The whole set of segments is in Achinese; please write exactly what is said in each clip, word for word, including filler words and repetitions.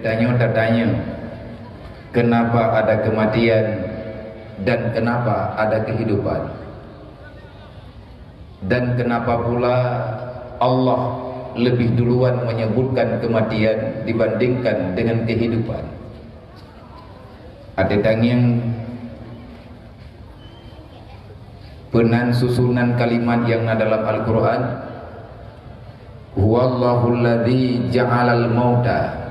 Tanyoe tatanyong, kenapa ada kematian dan kenapa ada kehidupan? Dan kenapa pula Allah lebih duluan menyebutkan kematian dibandingkan dengan kehidupan? Até tangieng peunan susunan kalimat nyang na dalam Al-Qur'an, "Huwallahul ladzi ja'alal mauta."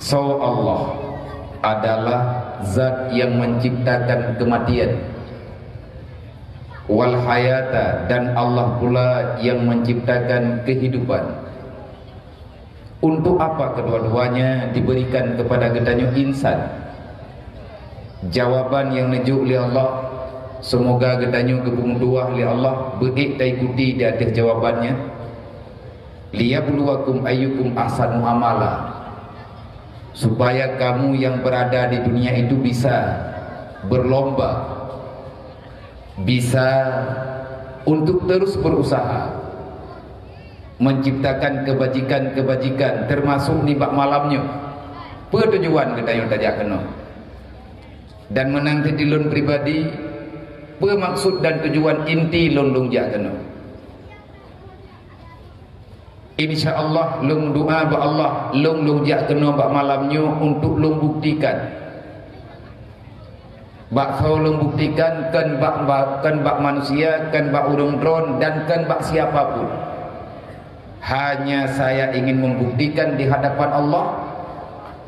Soe Allah adalah zat yang menciptakan kematian, wal hayata, dan Allah pula yang menciptakan kehidupan. Untuk apa kedua-duanya diberikan kepada geutanyoe insan? Jawaban nyang neujok lé Allah, seumoga geutanyoe geupeumeutuwah lé Allah, beuék taikuti di ateueh jawaban nyan. "Liyabluwakum ayyukum ahsanu amala." Supaya kamu yang berada di dunia itu bisa berlomba, bisa untuk terus berusaha menciptakan kebajikan-kebajikan, termasuk nibak malam nyoe. Peue tujuan geutanyoe tajak keunoe? Dan meunan cit di lôn pribadi, peue maksud dan tujuan inti lôn lôn jak keunoe? Insya Allah, lôn doa bak Allah, lôn lôn jak keunoe bak malam nyoe untuk lôn buktikan. Bak soe lôn buktikan, kon bak, bak, kon bak manusia, kon bak ureuëng droen, dan kon bak siapa pun. Hanya saya ingin membuktikan di hadapan Allah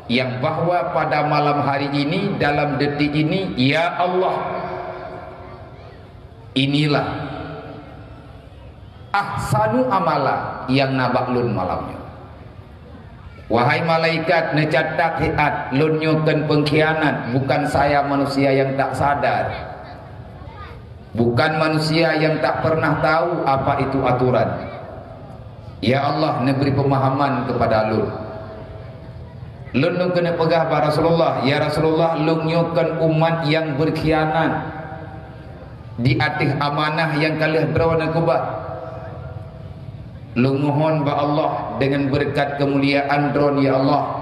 yang bahwa pada malam hari ini, dalam detik ini, ya Allah, inilah ahsanu amala nyang na bak lôn malam nyoe. Wahai malaikat, neucatat hiat lôn nyoe kon pengkhianat, bukan saya manusia yang tak sadar, bukan manusia yang tak pernah tahu apa itu aturan. Ya Allah, neubri pemahaman kepada lôn. Lôn, lôn keuneuk peugah bak Rasulullah, "Ya Rasulullah, lôn nyoe kon umat nyang beukhianat di ateueh amanah nyang ka lheueh droeneuh keubah. Lôn mohon bak Allah, dengan beureukat keumuliaan droen, ya Allah,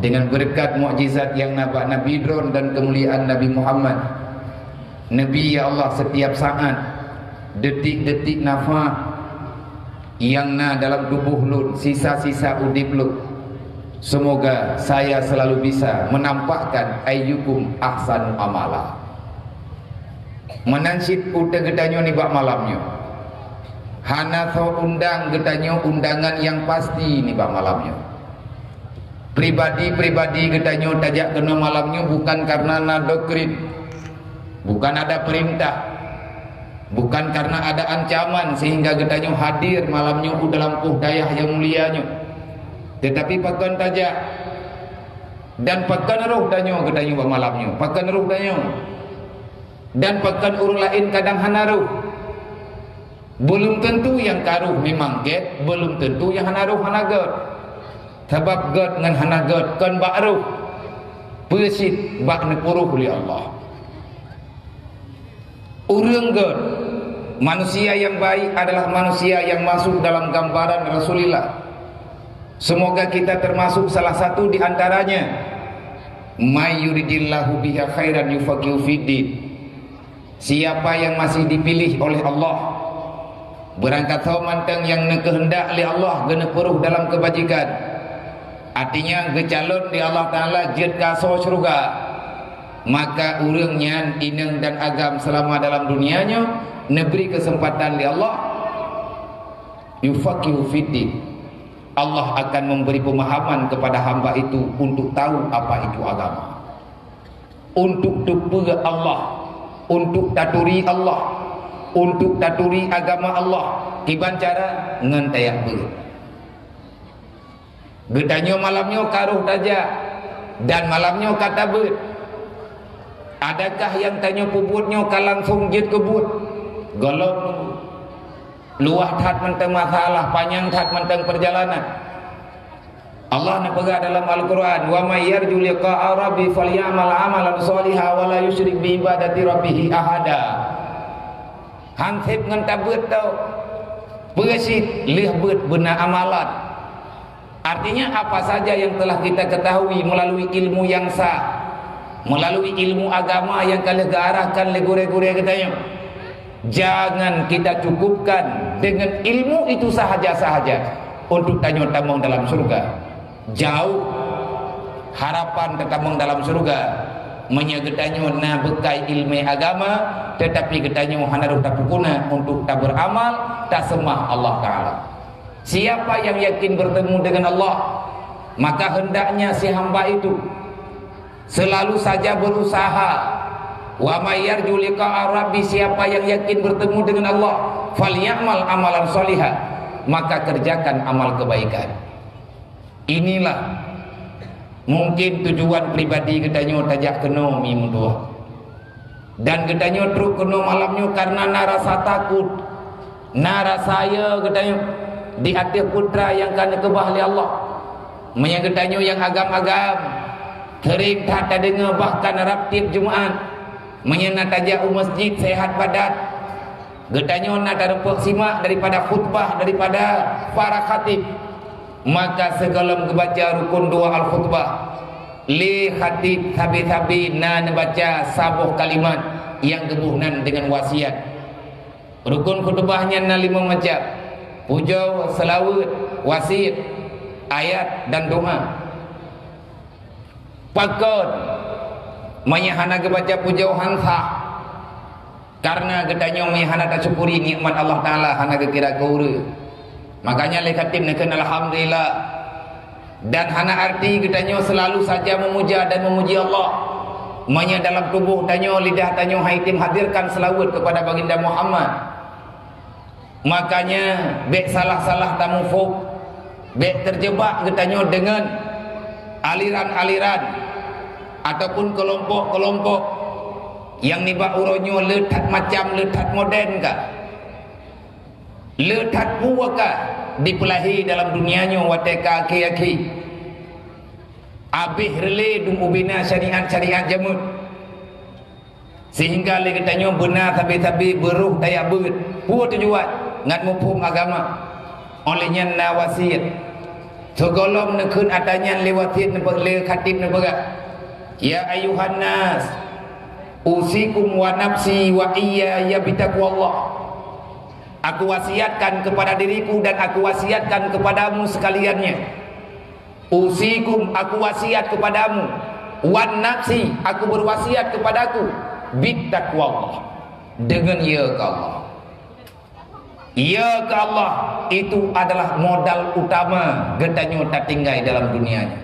dengan beureukat mukjizat nyang na bak Nabi droen dan keumuliaan Nabi Muhammad, Nabi, ya Allah, setiap saat, detik-detik nafah nyang na dalam tuboh lôn, sisa-sisa udeb lôn, semoga saya selalu bisa menampakkan ayyukum ahsanu amala." Meunan cit uteuk geutanyoe nibak malam nyoe. Hana soe undang geutanyoe undangan nyang pasti nibak malam nyoe. Pribadi-pribadi geutanyoe tajak keunoe malam nyoe bukan karena na doktrin, bukan ada perintah, bukan karena ada ancaman sehingga geutanyoe hadir malam nyoe u dalam poh dayah nyang mulia nyoe. Tetapi pakon tajak dan pakon roh tanyoe geutanyoe bak malam nyoe? Pakon roh tanyoe? Dan pakon ureuëng laén kadang hana roh? Belum tentu nyang ka roh memang gét, belum tentu nyang hana roh hana gét. Sabab gét ngon hana gét kon bak roh, peue cit bak neupuruh lé Allah. Ureuëng gét, manusia yang baik adalah manusia yang masuk dalam gambaran Rasulullah. Semoga kita termasuk salah satu di antaranya. "May yuridillahu bihi khairan yufaqihu fiddin." Siapa yang masih dipilih oleh Allah, beurangkat soe mantong nyang neukeuheundak lé Allah geuneupuruh dalam keubajikan, artinya geucalon lé Allah Taala jeuet keu asoe syeuruga, maka ureuëng nyan inong dan agam seulama dalam dunia nyoe neubri keuseumpatan lé Allah, yufaqihu fiddin. Allah akan memberi pemahaman kepada hamba itu untuk tahu apa itu agama, untuk teupeue Allah, untuk taturi Allah, untuk taturi agama Allah. Kiban cara? Ngon tajak beuet. Geutanyoe malam nyoe ka roh tajak dan malam nyoe ka tabeuet. Adakah nyang tanyoe peubuet nyoe ka langsong jeuet keu buet? Gohlom. Luwah that mantong masalah, panyang that mantong peurjalanan. Allah neupeugah dalam Al-Qur'an, "Wa may yarju liqa'a rabbi falyamal amalan shaliha wa la yusyrik bi ibadati rabbih ahada." Han seb ngon tabeuet tau. Peue cit lheueh beuet beuna amalan. Artinya, apa saja yang telah kita ketahui melalui ilmu yang sah, melalui ilmu agama yang ka lheueh geuarahkan lé gurée-gurée geutanyoe, jangan kita cukupkan dengan ilmu itu sahaja-sahaja untuk tanyoe tamong dalam syurga. Jauh harapan tatamong dalam syurga meunyoe geutanyoe na beukai ilmu agama, tetapi geutanyoe hana rôh tapeuguna untuk taberamal, taseumah Allah Taala. Siapa yang yakin bertemu dengan Allah, maka hendaknya si hamba itu selalu saja berusaha. Wa may yarju liqa'a rabbi, siapa yang yakin bertemu dengan Allah, falyamal amalan shaliha, maka kerjakan amal kebaikan. Inilah mungkin tujuan pribadi geutanyoe tajak keunoe mi meutuah. Dan geutanyoe trok keunoe malam nyoe karena na rasa takot, na rasa ya geutanyoe di ateueh putra nyang ka neukeubah lé Allah. Meunyoe geutanyoe nyang agam-agam, sering that tadeungoe bahkan rab tieb Jumat, meunyoe na tajak u masjid sehat badan, geutanyoe na tareupok simak daripada khutbah daripada para khatib. Maka sigohlom geubaca rukun dua al-khutbah, lé khatib sabe-sabe na neubaca saboh kalimat nyang geuboh nan deungon wasiat. Rukun khutbah nyan na limong macam: pujoe, seulaweuet, wasiat, ayat, dan doa. Pakon meunyoe hana geubaca pujoe han sah? Karena geutanyoe meunyoe hana tasyukuri nikmat Allah Taala, hana geukira keu ureuëng. Makanya lé khatib neukheun alhamdulillah. Dan hana arti geutanyoe selalu saja memuja dan memuji Allah. Meunyoe dalam tuboh tanyoe, lidah tanyoe han item hadirkan seulaweuet kepada Baginda Muhammad, makanya bék salah-salah tamufuk, bék teujebak geutanyoe deungon aliran-aliran ataupun keulompok-keulompok nyang nibak uroe nyoe le that macam, le that moden ka. Le that peue ka dipeulahé dalam dunia nyoe watée ka akhé-akhé. Abéh reulée dum ubena syariat-syariat jamén. Sehingga lé geutanyoe beuna sabe-sabe beurôh tajak beuet. Peue tujuan? Ngat muphom agama. Óh lheueh nyan na wasiet. Sigohlom neukheun atra nyan lé wasiet neupe-, lé khatib neupeugah, "Ya ayuhan nas, usikum wa nafsi wa iyaya bitaqwallah." Aku wasiatkan kepada diriku dan aku wasiatkan kepadamu sekaliannya. Usikum, aku wasiat kepadamu, wan nafsi, aku berwasiat kepadaku, bitaqwallah, deungon ya keu Allah. Ya keu Allah itu adalah modal utama geutanyoe tatinggai dalam dunia nyoe.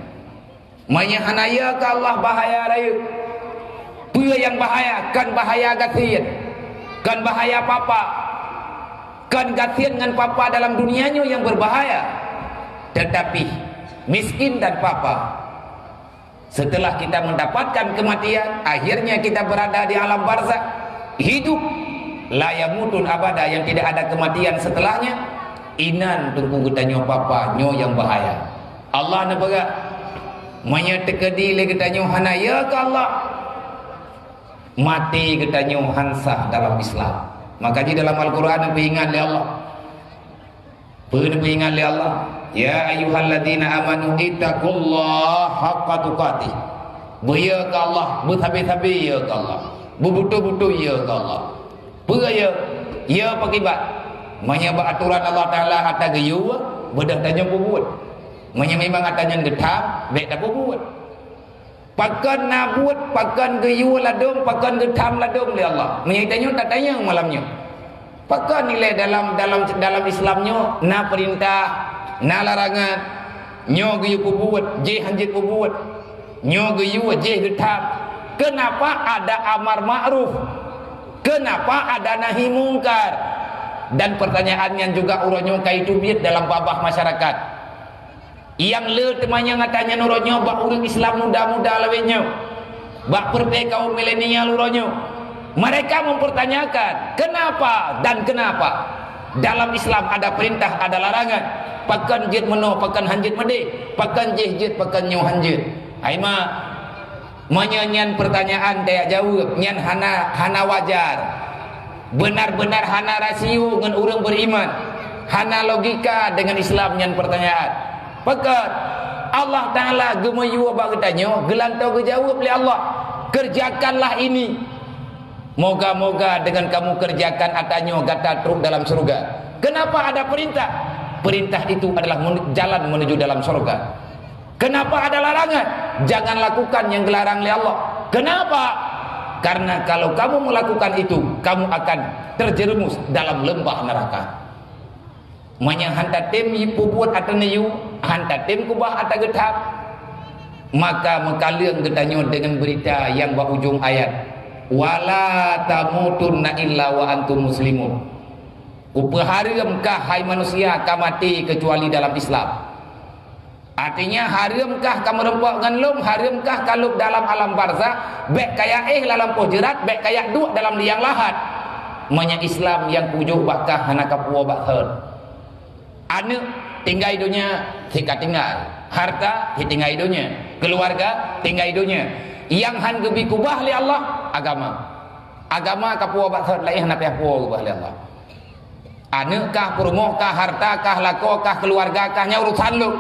Meunyoe hana ya keu Allah, bahaya rayeuk. Peue nyang bahaya? Kon bahaya gasien, kon bahaya papa, kon gasien ngon papa dalam dunia nyoe nyang berbahaya. Tetapi miskin dan papa, setelah kita mendapatkan kematian, akhirnya kita berada di alam barzakh, hidup la yamutun abada, yang tidak ada kematian setelahnya. Inan teungku geutanyoe papa nyoe nyang bahaya. Allah neupeugah, meunyoe teukeudi lé geutanyoe hana ya keu Allah, maté geutanyoe han sah dalam Islam. Maka jih dalam Al-Quran neupeuingat lé Allah. Peue neupeuingat lé Allah? "Ya ayyuhalladzina amanu ittaqullaha haqqa tuqatih." Beuya keu Allah, beusabe-sabe ya keu Allah, beubeutôi-beutôi ya keu Allah. Peue ya? Ya pakiban? Meunyoe bak atoran Allah Taala atra geuyue, beudôh tanyoe peubuet. Meunyoe memang atra nyan geutham, bék tapeubuet. Pakon na buet, pakon geuyue ladôm, pakon geutham ladôm lé Allah. Meunyoe tanyoe tatanyong malam nyoe, pakon nilai dalam, dalam, dalam Islam nyoe na peurintah, na larangan, nyoe geuyue peubuet, jéh hanjeuet peubuet, nyoe geuyue, jéh geutham. Keunapa ada amar ma'ruf? Keunapa ada nahi mungkar? Dan pertanyaan nyan juga uroe nyoe ka iteubiet dalam babah masyarakat. Nyang le teumanyong atra nyan uroe nyoe bak ureuëng Islam muda-muda lawét nyoe, bak peureté kaum milenial uroe nyoe. Mereka mempertanyakan, kenapa dan kenapa dalam Islam ada perintah, ada larangan, pakon jeuet meunoe, pakon hanjeuet meudeh, pakon jéh jeuet, pakon nyoe hanjeuet. Hai mak, meunyoe nyan pertanyaan tajak jaweueb, nyan hana, hana wajar. Benar-benar hana rasio ngon ureuëng beriman, hana logika dengan Islam nyan pertanyaan. Pakon Allah Taala geumiyue bak geutanyoe, geulantoe geujaweueb lé Allah, "Kerjakanlah ini. Moga-moga dengan kamu kerjakan ata nyoe gata trok dalam syurga." Kenapa ada perintah? Perintah itu adalah men-, jalan menuju dalam syurga. Kenapa ada larangan? Jangan lakukan yang dilarang lé Allah. Kenapa? Karena kalau kamu melakukan itu, kamu akan terjerumus dalam lembah neraka. Meunyoe han tatem peubuet ata neuyue, han tatem keubah ata geuthab, maka meukaleueng geutanyoe deungon beurita nyang bak ujong ayat, "Wala tamutunna illa wa antum muslimun." Kupeuhareuem kah, hai manusia, ka maté keucuali dalam Islam. Artinya, hareuem kah ka meurumpok ngon lôn, hareuem kah ka lheueh dalam alam barzakh, bék kajak éh lam lampôh jeurat, bék kajak duek dalam liang lahat. Meunyoe Islam nyang kujok bak kah hana kapuwoe bak thon. Aneuk tinggai donya, si ka tinggai. Harta si tinggai donya. Keuluwarga tinggai donya. Nyang han geubi keubah lé Allah, agama. Agama kapuwoe bak thon, laén hana payah puwoe keubah lé Allah. Aneuk kah, peurumoh kah, harta kah, lakoe kah, keuluwarga kah, nyan urosan lôn.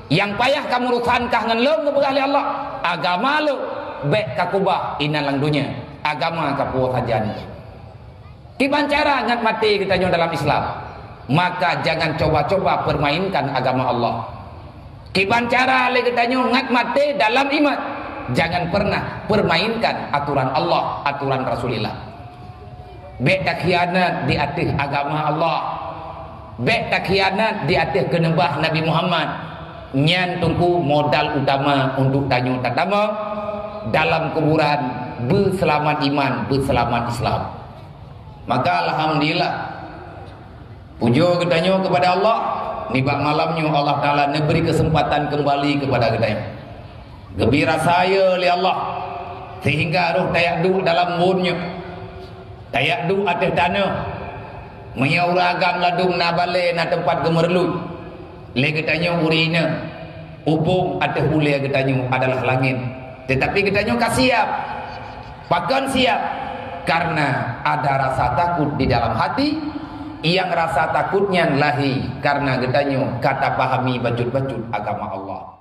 Nyang payah ka meurusan kah ngon lôn geupeugah lé Allah, agama lôn, bék kakeubah inan lam donya. Agama kapuwoe sajan. Kiban cara ngat maté geutanyoe dalam Islam, maka jangan coba-coba permainkan agama Allah. Kiban cara lé geutanyoe ngat maté dalam iman, jangan pernah permainkan aturan Allah, aturan Rasulullah. Bék takhianat di ateueh agama Allah. Bék takhianat di ateueh keuneubah Nabi Muhammad. Nyan teungku modal utama untuk tanyoe tatamong dalam kuburan, beuseulamat iman, beuseulamat Islam. Maka alhamdulillah, pujoe geutanyoe keupada Allah, nibak malam nyoe Allah Taala neubri keuseumpatan keumbali keupada geutanyoe. Geubi rasa ye lé Allah, seuhingga roh tajak duek dalam buet nyoe, tajak duek ateueh tanoh. Meunyoe ureuëng agam ladum na balée, na teumpat geumeureulut, lé geutanyoe ureuëng inong, ubong ateueh ulée geutanyoe adalah langét. Teutapi geutanyoe ka siab. Pakon siab? Karena ada rasa takut di dalam hati, nyang rasa takot nyan lahé karena geutanyoe ka tapahami bacut-bacut agama Allah.